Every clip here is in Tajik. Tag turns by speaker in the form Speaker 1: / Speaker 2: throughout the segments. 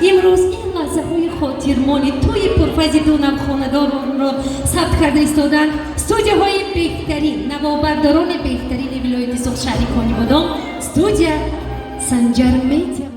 Speaker 1: Имрӯз ин лаҳзаҳои хотирмони тӯи пурфайзи ду навхонадорро сабт карда истоданд студияҳои беҳтарин, навобардорони беҳтарини вилояти Суғд, шаҳри Конибодом, студия Санҷар Медиа.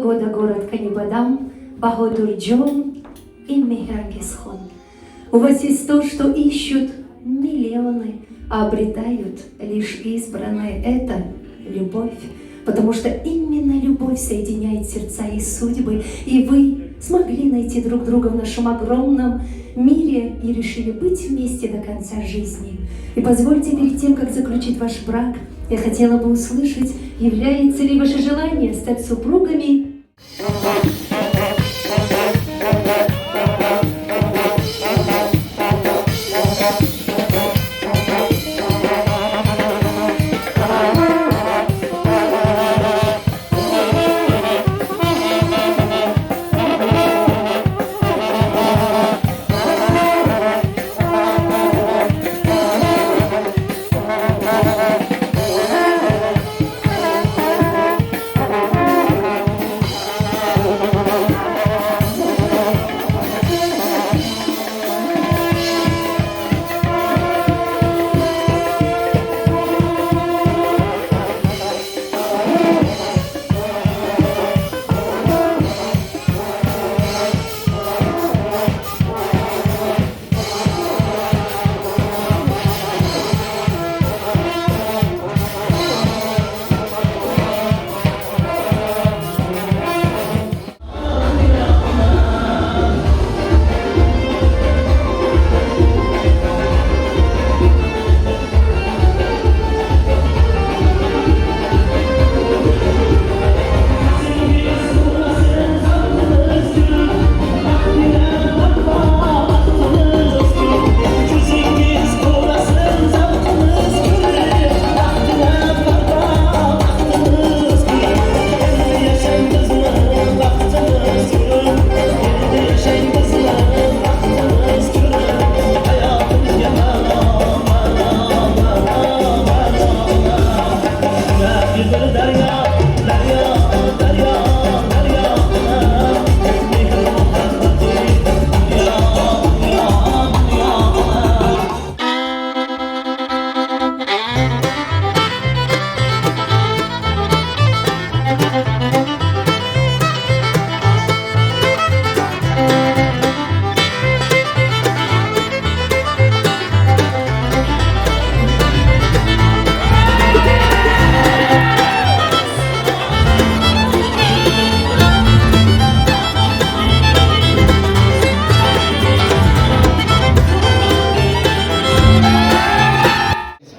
Speaker 1: Года, город Канибадам, Баходурджон и Мехрангизхон. У вас есть то, что ищут миллионы, а обретают лишь избранные. Это любовь, потому что именно любовь соединяет сердца и судьбы, и вы смогли найти друг друга в нашем огромном мире и решили быть вместе до конца жизни. И позвольте перед тем, как заключить ваш брак, я хотела бы услышать, является ли ваше желание стать супругами.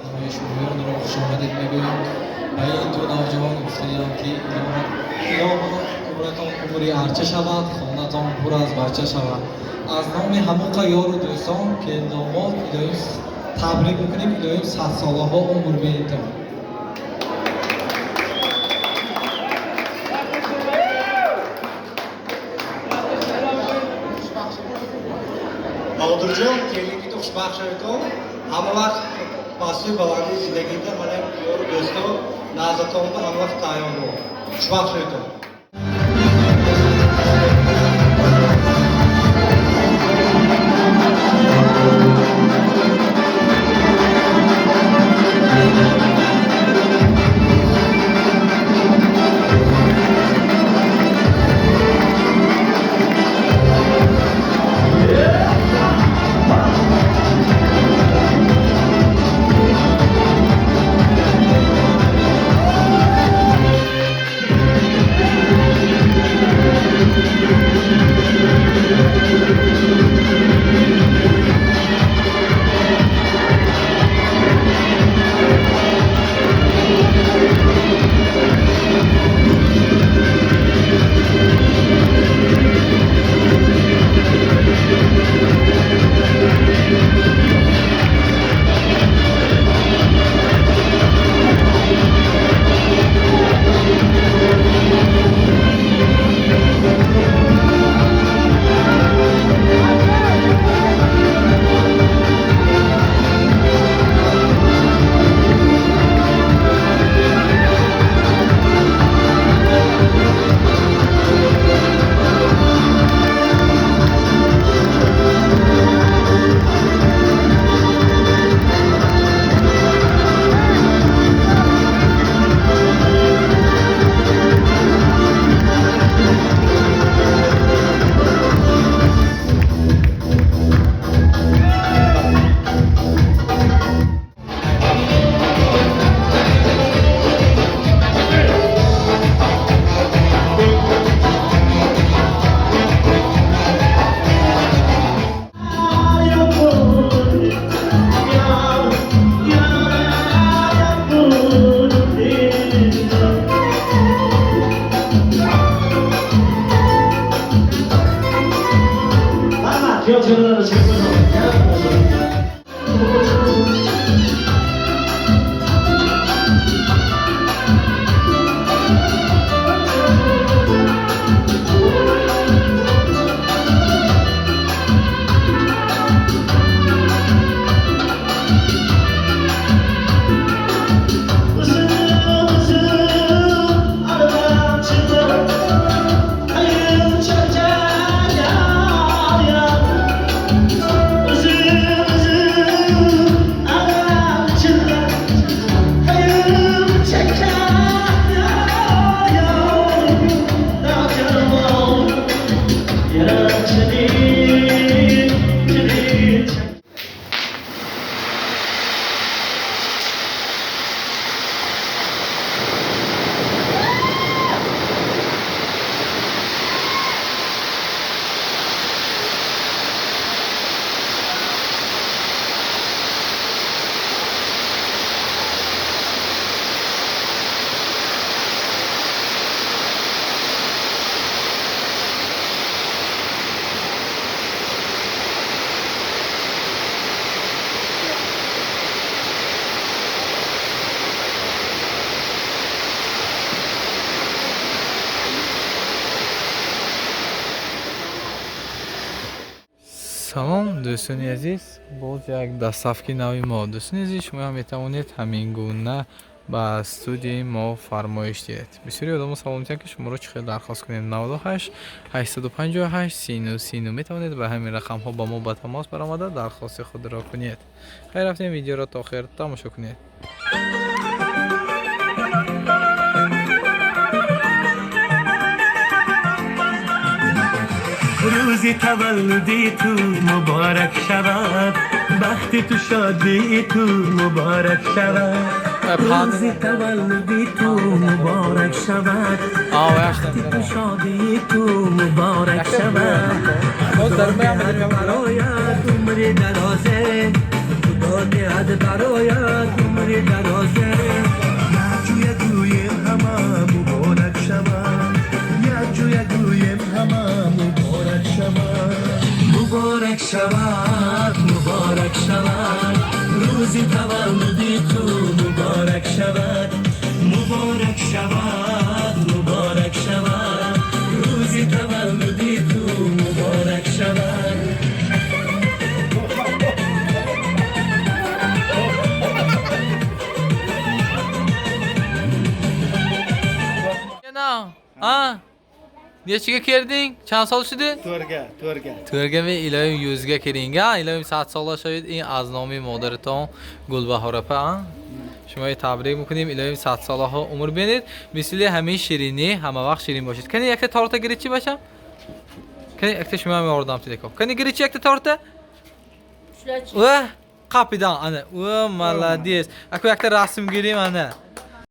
Speaker 2: Ҳамаи шумоёнро хушомадед мегӯям. Ба ин ду навҷавон гуфтаниам, ки илоҳо умратон умри арча шавад, хонатон пур аз бача шавад. Аз номи ҳамоқа ёру дӯстон, келиномод, илоҳим табрик мекунем, илоҳим садсолаҳо умр бинитон.
Speaker 3: Баҳодурҷон, келингиту хушбахт шавитон. Ҳама вақт пастии баландии зиндагида мана ёру дӯсто наздатонба ҳама вақт тайёр бо. Хушбахт шавитон.
Speaker 2: Салом, дӯстони азиз, боз як доставки нави мо. Дӯстони азиз, шумо ҳам метавонед ҳамин гуна ба студияи мо фармоиш диҳед. Бисёри одамо савол метиҳанд, ки шуморо чӣ хел дархост кунем. 98 858 39 39 метавонед ба ҳамин рақамҳо ба мо ба тамос баромада дархости худро кунед. Хайр, рафтем, видеоро то охир тамошо кунед.
Speaker 4: Рӯзи таваллуди ту муборак шавад, бахти ту, шодии ту муборак шавад. Рӯзи таваллуди ту муборак шавад, бахти ту, шодии ту муборак шавад. Бароят умри дарозе, Худо диҳад бароят умри дарозе. Якҷоя гӯем ҳама муборак шавад, якҷоя гӯем ҳама муборак шавад. Муборак шавад, муборак шавад, рӯзи таваллуди ту муборак шавад. Муборак шавад, муборак шавад, рӯзи таваллуди ту муборак шавад.
Speaker 2: Nechiga kelding? Чанд сол шуди?
Speaker 3: To'rga, to'rga.
Speaker 2: To'rga men iloyim 100ga kiring, ha? Iloyim 100 sola шавед. Ин аз номи модаратон Гулбаҳор апа. Шуморо табрик мекунем. Илоҳим 100 солаҳо умр бинед. Мисли ҳамин ширинӣ ҳама вақт ширин бошед. Кани якта торта гиред чӣ бошам? Кани якта шумо ҳам ёрдам тидеков. Кани гиред чӣ якта торта? Ва қапидан ана. Ва молодец. Аку якта расм гирим ана.